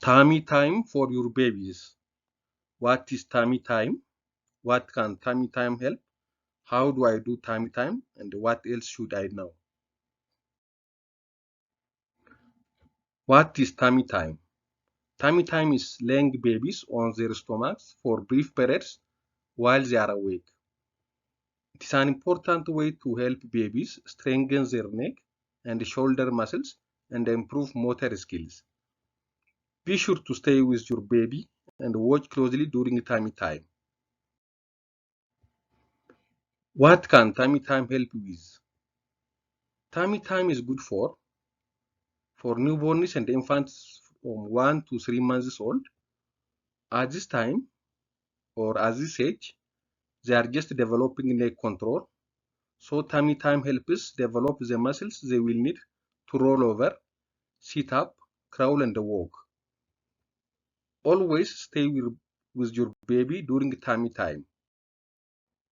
Tummy time for your babies. What is tummy time? What can tummy time help? How do I do tummy time? And what else should I know? What is tummy time? Tummy time is laying babies on their stomachs for brief periods while they are awake. It is an important way to help babies strengthen their neck and shoulder muscles and improve motor skills. Be sure to stay with your baby and watch closely during tummy time. What can tummy time help with? Tummy time is good for newborns and infants from 1 to 3 months old. At this time or at this age, they are just developing neck control. So tummy time helps develop the muscles they will need to roll over, sit up, crawl and walk. Always stay with your baby during tummy time.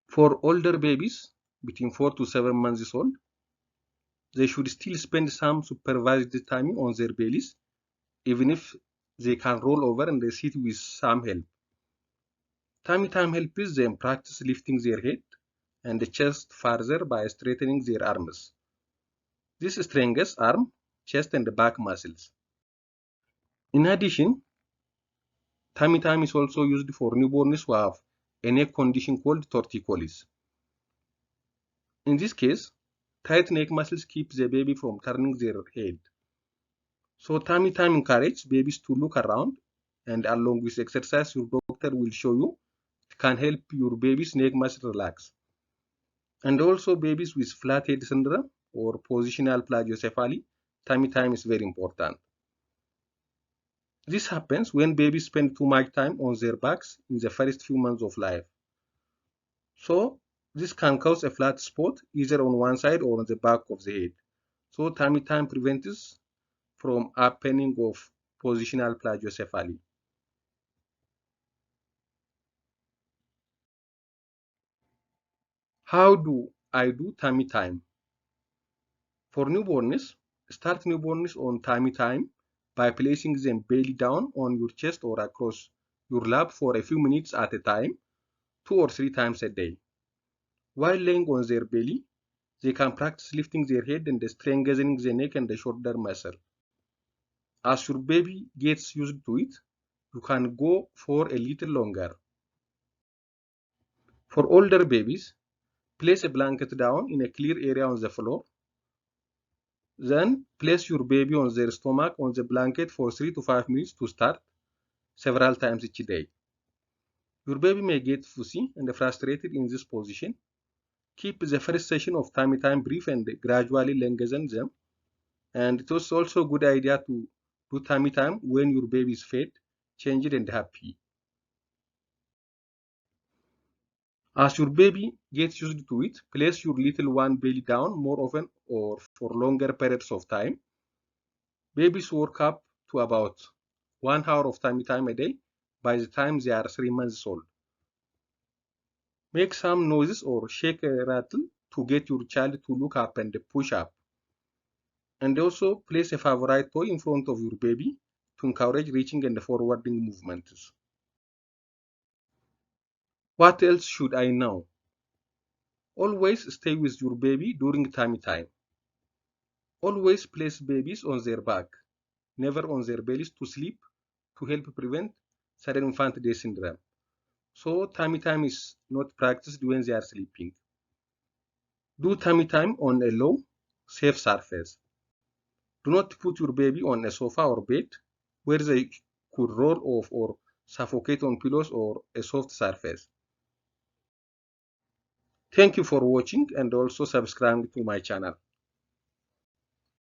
For older babies between 4 to 7 months old, they should still spend some supervised time on their bellies, even if they can roll over and they sit with some help. Tummy time helps them practice lifting their head and chest further by straightening their arms. This strengthens arm, chest and back muscles. In addition, tummy time is also used for newborns who have a neck condition called torticollis. In this case, tight neck muscles keep the baby from turning their head. So tummy time encourages babies to look around, and along with exercise your doctor will show you, it can help your baby's neck muscle relax. And also babies with flat head syndrome or positional plagiocephaly, tummy time is very important. This happens when babies spend too much time on their backs in the first few months of life. So this can cause a flat spot either on one side or on the back of the head. So tummy time prevents from happening of positional plagiocephaly. How do I do tummy time? For newborns, start newborns on tummy time by placing them belly down on your chest or across your lap for a few minutes at a time, 2 or 3 times a day. While laying on their belly, they can practice lifting their head and strengthening the neck and the shoulder muscle. As your baby gets used to it, you can go for a little longer. For older babies, place a blanket down in a clear area on the floor. Then place your baby on their stomach on the blanket for 3 to 5 minutes to start, several times each day. Your baby may get fussy and frustrated in this position. Keep the first session of tummy time brief and gradually lengthen them. And it was also a good idea to do tummy time when your baby is fed, changed and happy. As your baby gets used to it, place your little one belly down more often or for longer periods of time. Babies work up to about 1 hour of tummy time a day by the time they are 3 months old. Make some noises or shake a rattle to get your child to look up and push up. And also place a favorite toy in front of your baby to encourage reaching and forwarding movements. What else should I know? Always stay with your baby during tummy time. Always place babies on their back, never on their bellies to sleep to help prevent sudden infant death syndrome. So tummy time is not practiced when they are sleeping. Do tummy time on a low, safe surface. Do not put your baby on a sofa or bed where they could roll off or suffocate on pillows or a soft surface. Thank you for watching and also subscribe to my channel.